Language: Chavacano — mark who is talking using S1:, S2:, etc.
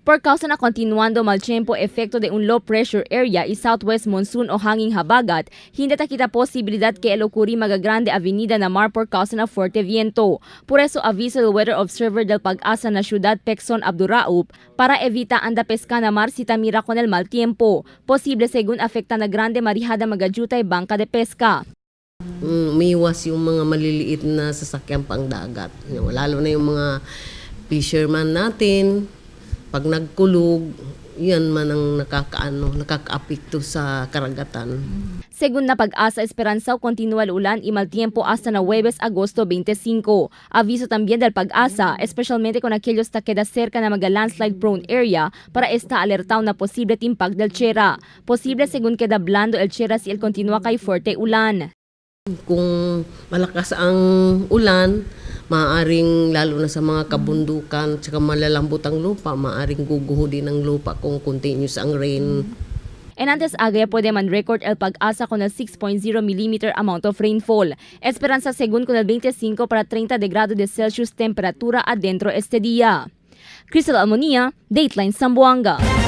S1: Por causa na continuando mal tiempo efecto de un low pressure area y southwest monsoon o hanging habagat, hindi ta kita posibilidad que el ocurri magagrande avenida na mar por causa na fuerte viento. Por eso aviso del weather observer del Pag-asa na ciudad Pexon Abduraup para evita anda pesca na mar si tamira con el mal tiempo. Posible según afecta na grande marijada magajutay banca de pesca.
S2: Umiwas yung mga maliliit na sasakyan pang dagat. Lalo na yung mga fisherman natin, pag nagkulog, yan man ang nakakaano, nakakaapekto sa karagatan.
S1: Según na Pag-asa, Esperanza, continúa el ulan y mal tiempo hasta na jueves agosto 25. Aviso también del Pag-asa, especialmente con aquellos que queda cerca na mga landslide prone area para esta alerta na posible timpak del chera. Posible según queda blando el chera si el continúa kay fuerte ulan.
S2: Kung malakas ang ulan, maaaring lalo na sa mga kabundukan at malalambot ang lupa, maaaring guguho din ang lupa kung continuous ang rain.
S1: En antes Agaya puede man record el Pag-asa con el 6.0 millimeter amount of rainfall. Esperanza según con el 25 para 30 de grado de Celsius temperatura adentro este día. Crystal Almonia, Dateline Zamboanga.